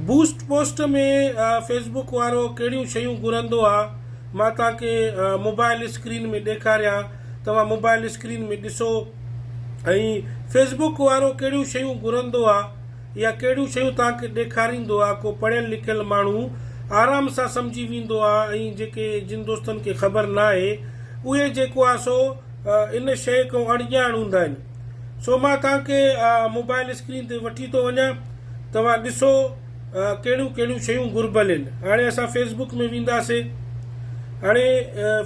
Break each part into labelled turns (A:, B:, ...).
A: Boost post ۾ Facebook وارو ڪهڙيون شيون گهرندو آ مان توهان کي موبائل اسڪرين ۾ ڏيکاريان توهان موبائل اسڪرين ۾ ڏسو ۽ فيسبوڪ وارو ڪهڙيون شيون گهرندو آ يا ڪهڙيون شيون توهان کي ڏيکاريندو آ ڪو پڙهيل لکيل ماڻهو آرام سان سمجهي ويندو آ ۽ جيڪي جن دوستن کي خبر ناهي اهي جيڪو آ سو ان شيء کان اڻڄاڻ هوندا آهن سو مان توهان کي موبائل اسڪرين تي وٺي ٿو وڃان توهان ڏسو ڪهڙيون ڪهڙيون شيون گهربل آهن هاڻي اسان فيسبوڪ ۾ وينداسي هاڻي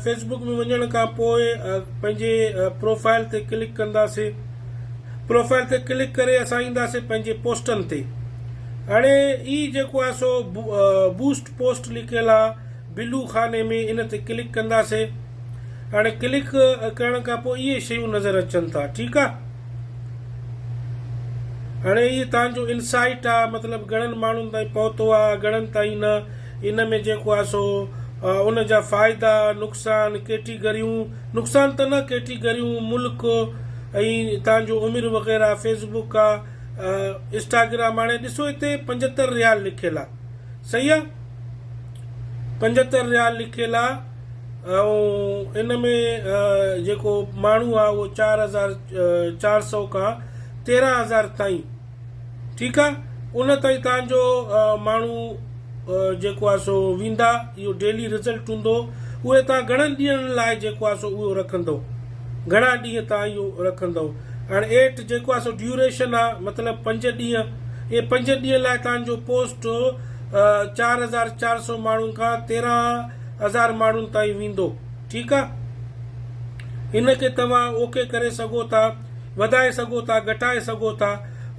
A: فيسبوڪ ۾ وڃڻ کان پوء پنهنجي پروفائل تي ڪلڪ ڪنداسي پروفائل تي ڪلڪ ڪري اسان اينداسي پنهنجي پوسٽن تي هاڻي هي جيڪو آهي سو بوسٽ پوسٽ لکيل آهي بلو خاني ۾ ان تي ڪلڪ ڪنداسي هاڻي ڪلڪ ڪرڻ کان پوء اهي شيون نظر اچن ٿا ٺيڪ آ هاڻي هي تان جو انسائٽ آ مطلب گهڻن ماڻهن تائين پهتو آ گهڻن تائين نه ان ۾ جيڪو آ سو ان جا فائدا نقصان ڪيٽيگريون نقصان ته نه ڪيٽيگريون ملڪ ۽ تان جو عمر وغيره فيسبوڪ آ انسٽاگرام هاڻي ڏسو هتي 75 ريال لکيل آ صحيح آ 75 ريال لکيل آ ۽ ان ۾ جيڪو ماڻهو آ اهو 4400 کان 13000 تائين ٺيڪ آ ان تائين تان جو ماڻهو جيڪو آ سو ويندا اهو ڊيلي رزلٽ هوندو اهي تان گهڻن ڏينهن لاء جيڪو آ سو اهو رکندو گهڻا ڏينهن تان اهو رکندو هاڻي ايٽ جيڪو آ سو ڊيوريشن آ مطلب پنج ڏينهن اهي پنج ڏينهن لاء تان جو پوسٽ 4400 ماڻهن کان 13000 ماڻهن تائين ويندو ٺيڪ آ ان کي توهان اوڪي ڪري سگهو ٿا وڌائي سگهو ٿا گهٽائي سگهو ٿا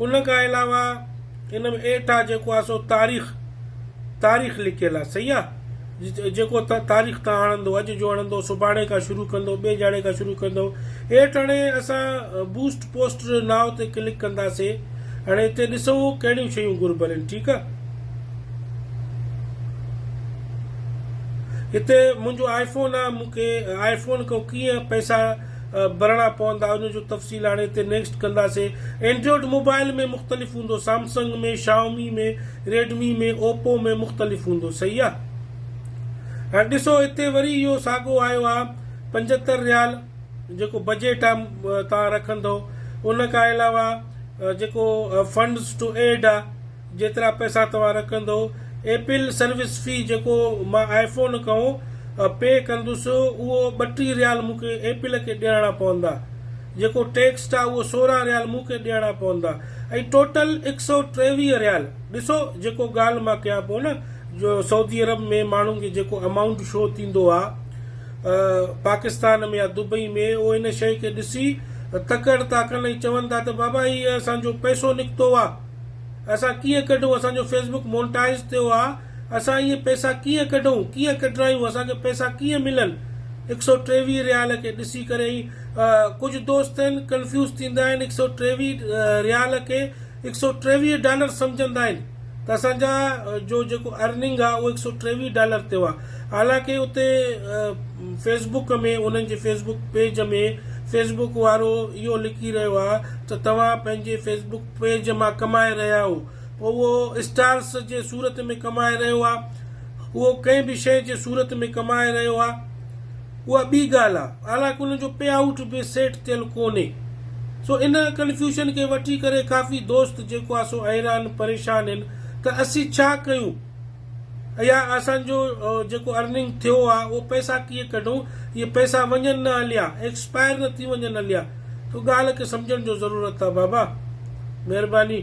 A: ان کان علاوه ان ۾ ايٽ آ جيڪو آ سو تاريخ تاريخ لکيل آ صحيح آ جيڪو تاريخ تان هڻندو اڄ جو هڻندو سڀاڻي کان شروع ڪندو ٻئي ڄاڙي کان شروع ڪندو ايٽ هاڻي اسان بوسٽ پوسٽ ناو تي ڪلڪ ڪنداسي هاڻي هتي ڏسو ڪهڙيون شيون گهربل آهن ٺيڪ آ هتي منهنجو آئي فون آ مون کي آئي فون کان ڪيئن پئسا ڀرڻا پوندا ان جو تفصيل هاڻي هتي نيڪسٽ ڪنداسي اينڊروئڊ موبائل ۾ مختلف هوندو سامسنگ ۾ شاومي ۾ ريڊمي ۾ اوپو ۾ مختلف هوندو صحيح آ هاڻي ڏسو هتي وري اهو ساڳو آيو آ 75 ريال جيڪو بجيٽ آ تان رکندو ان کان علاوه جيڪو فنڊز ٽو ايڊ آ جيترا پئسا توهان رکندو ايپل سروس في جيڪو مان آئي فون کان پي ڪندس اهو 32 ريال مون کي ايپل کي ڏيڻا پوندا جيڪو ٽيڪس آ اهو 16 ريال مون کي ڏيڻا پوندا ۽ ٽوٽل 123 ريال ڏسو جيڪو ڳالهه مان ڪيان پيو نه جو سعودي عرب ۾ ماڻهن کي جيڪو امائونٽ شو ٿيندو آ پاڪستان ۾ يا دبئي ۾ اهو ان شيء کي ڏسي تڪڙ ٿا ڪن ۽ چون ٿا ته بابا هي اسان جو پئسو نڪتو آ اسان ڪيئن ڪڍون اسان جو فيسبوڪ مونٽائز ٿيو آ اسان اهي پئسا ڪيئن ڪڍون ڪيئن ڪڍرايون اسان کي پئسا ڪيئن ملن هڪ سئو ٽيويهه ريال کي ڏسي ڪري ئي ڪجهه دوست آهن ڪنفيوز ٿيندا آهن هڪ سئو ٽيويهه ريال کي هڪ سئو ٽيويهه ڊالر سمجهندا آهن ته اسان جا جو جيڪو ارننگ آ اهو هڪ سئو ٽيويهه ڊالر ٿيو آ حالانڪه اتي فيسبوڪ ۾ انهن جي فيسبوڪ پيج ۾ فيسبوڪ وارو اهو لکي رهيو آ ته توهان پنهنجي فيسبوڪ پيج مان ڪمائي رهيا آهيو پوء اهو اسٽارس جي صورت ۾ ڪمائي رهيو آهي اهو ڪنهن به شيء جي صورت ۾ ڪمائي رهيو آهي اها ٻي ڳالهه آهي حالانڪه ان جو پي آئوٽ به سيٽ ٿيل ڪونهي سو ان ڪنفيوشن کي وٺي ڪري ڪافي دوست جيڪو آهي سو حيران پريشان آهن ته اسين ڇا ڪيون يا اسان جو جيڪو ارننگ ٿيو آ اهو پئسا ڪيئن ڪڍون اهي پئسا وڃن نه هليا ايڪسپائر نه ٿي وڃن هليا تو ڳالهه کي سمجهڻ جو ضرورت آ بابا مهرباني.